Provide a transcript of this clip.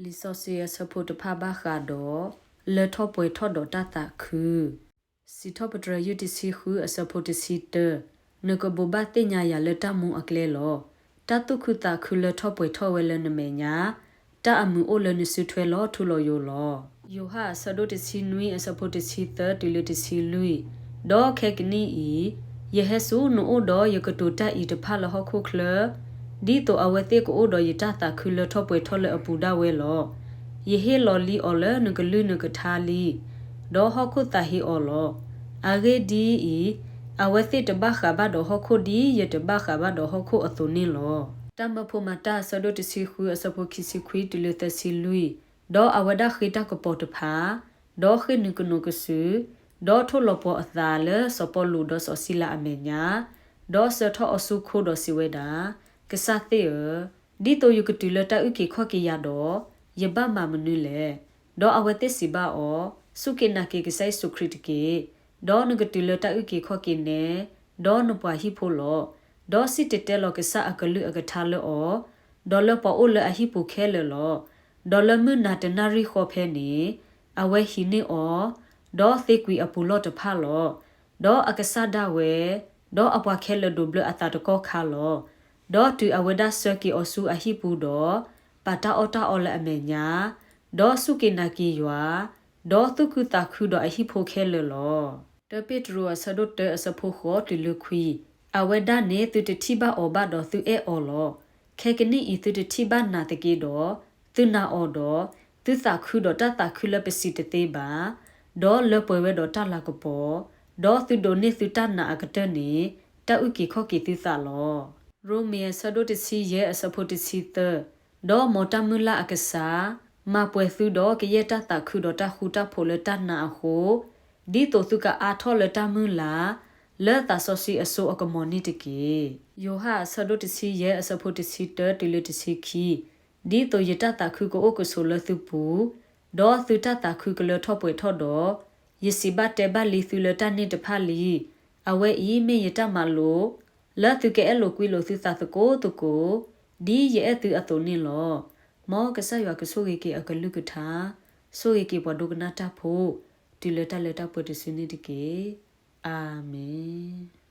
လံာ်စီဆှံအဆၢဖိတဖၣ်ဘၣ်ဃးဒီး လၢထီၣ်ပှဲၤထီၣ်ဒီးတၢ်သးခု. စံးထီၣ်ပတြၢၤ ယုၢ်တဆံဃု အဆၢဖိတဆံတၢ, နကဘိးဘၣ်သ့ၣ်ညါယၤလၢတၢ်မူအကျဲလီၤ. တၢ်သူၣ်ခုသးခုလၢထီၣ်ပှဲၤထီၣ်ဝဲလၢနမဲာ်ညါ, တၢ်အမုာ်အိၣ်လၢနစုထွဲလီၤထူလီၤယိာ်လီၤ. ယိၤဟၣ်အဆၢဒိၣ်တဆံနွံ အဆၢဖိတဆံသၢတုၤလၢတဆံလွံၢ်, ဒီးခဲကနံၣ်အံၤ, ယဟဲဆူနအိၣ်ဒီးယကတိၤတၢ်အံၤတဖၣ်လၢဟီၣ်ခိၣ်ချၢ, ဒ်သိးအဝဲသ့ၣ်ကအိၣ်ဒီးယတၢ်သးခုလၢထီၣ်ပှဲၤထီၣ်လၢအပူၤဒၣ်ဝဲလီၤ. ယဟ့ၣ်လီၤလံအီၤလၢနကလုၢ်နကထါလံ, ဒီးဟီၣ်ခိၣ်သးဟ့အီၤလီၤ. အဂ့ၢ်ဒ်အံၤ, အဝဲသ့ၣ်တဘၣ်ဃးဘၣ်ဒီးဟီၣ်ခိၣ်ဒ်ယတဘၣ်ဃးဘၣ်ဒီးဟီၣ်ခိၣ်အသိးန့ၣ်လီၤ. တၢ်မၢဖိမၤတၢ်အဆၢဒိၣ်တဆံဃု အဆၢဖိခံဆံခွံတုၤလၢသၢဆံလွံၢ်, ဒီးအဝဲဒၣ်ဃ့တၢ်ကပီၤတဖၣ်, ဒီးဃ့ၢ်နုာ်ကနိးကစုာ်, ဒီးထိၣ်လီၤပှီၤအသးလၢစီၤပီလူးဒီးစီၤစံလၤအမဲာ်ညါ, ဒီးစၢထီၣ်အီၤဆူခိဒီးစံးဝဲဒၣ်, ကစၢ်သ့ၣ်ဧၢ, ဒ်သိးယကတုၤလၢတၢ်အုၣ်က့ၤခီၣ်က့ၤယၤဒီး, ယဘၣ်မၤမနုၤလဲၣ်. ဒီးအဝဲသ့ၣ်စံးဘၣ်အီၤ, စူၢ်က့ၤနာ်က့ၤကစၢ်ယ့ၣ်ၡူးခရံာ်တက့ၢ်. ဒီးနကတုၤလၢတၢ်အုၣ်က့ၤခီၣ်က့ၤနဲ, ဒီးနပှၤဟံၣ်ဖိလီၤ. ဒီးစံၣ်တဲၤတဲလီၤကစၢ်အကလုၢ်အကထါလၢအီၤ, ဒီးလၢပှၤအိၣ်လၢအဟံၣ်ပူၤခဲလၢာ်လီၤ. ဒီးလၢမုၢ်နၤတနၣ်ရံၣ်ဃီဖဲန့ၣ်, အဝဲဟံးန့ၢ်အီၤ, ဒီးသ့ကွံာ်အပူၤလီၢ်တဖၣ်လီၤ. ဒီးအကစၢ်ဒၣ်ဝဲ, ဒီးအပှၤခဲလၢာ်ဒိးဘျၢအသးတကီၢ်ခါလီၤ. ဒီးတုၤအဝဲဒၣ်ဆှၢက့ၤအီၤဆူအဟံၣ်ပူၤဒီး, ပာ်တၢ်အီၣ်တၢ်အီလၢအမဲာ်ညါ, ဒီးစူၢ်က့ၤနာ်က့ၤယွၤ, ဒီးသူၣ်ခုသးခုဒီးအဟံၣ်ဖိခဲလၢာ်လီၤ. တၢပ့းတရူးအဆၢဒိၣ်တၢ အဆၢဖိဃိးတုၤလၢခွံ, အဝဲဒၣ်န့ၣ်သုတထံၣ်ဘၣ်အီၤဘၣ်ဒီးသုအဲၣ်အီၤလီၤ. ခဲကနံၣ်အံၤသုတထံၣ်ဘၣ်နၤသက့ဒီး, သုနာ်အီၤဒီး, သုသးခုဒီးတၢ်သးခုလၢပစံးတသ့ဘၣ်, ဒီးလၢပှဲၤဝဲဒီးတၢ်လၤကပီၤ, ဒီးသုဒိးန့ၢ်သုတၢ်နာ်အကတၢၢ်န့ၣ်, တၢ်အုၣ်က့ၤခီၣ်က့ၤသုသးလီၤ. ရိမ့ၤအဆၢဒိၣ်တဆံယဲၢ် အဆၢဖိတဆံသၢ, ဒီးမ်တၢ်မုၢ်လၢ်အကစၢ်, မၤပှဲၤသုဒီးကယဲၢ်တၢ်သးခုဒီးတၢ်ဃူတၢ်ဖိးလၢတၢ်နာ်အဃိ, ဒ်သိးသုကအါထီၣ်လၢတၢ်မုၢ်လၢ်, လၢသးစီဆှံအစိအကမီၤန့ၣ်တက့ၢ်. ယိၤဟၣ်အဆၢဒိၣ်တဆံယဲၢ် အဆၢဖိတဆံတၢတုၤလၢတဆံခံ, ဒ်သိးယတၢ်သးခုကအိၣ်ကဆိးလၢသုပူၤ, ဒီးသုတၢ်သးခုကလၢထီၣ်ပှဲၤထီၣ်ဒီး, ယစံးဘၣ်တဲဘၣ်လံသုလၢတၢ်န့ၣ်တဖၣ်လံ. အဝဲအံၤမ့ၢ်ယတၢ်မၤလိာ်, လၢသုကအဲၣ်လိာ်ကွံလိာ်သုသးသကိးသကိး, ဒ်ယအဲၣ်သုအသိးန့ၣ်လီၤ. မ်ကစၢ်ယွၤကဆိၣ်ဂ့ၤက့ၤအကလုၢ်ကထါ, ဆိၣ်ဂ့ၤက့ၤပှၤဒိကနၣ်တၢ်ဖိ, တုၤလၢတၢ်လၢတၢ်ပှဲၤတစုန့ၣ်တက့ၢ်. အၤမ့ၣ်.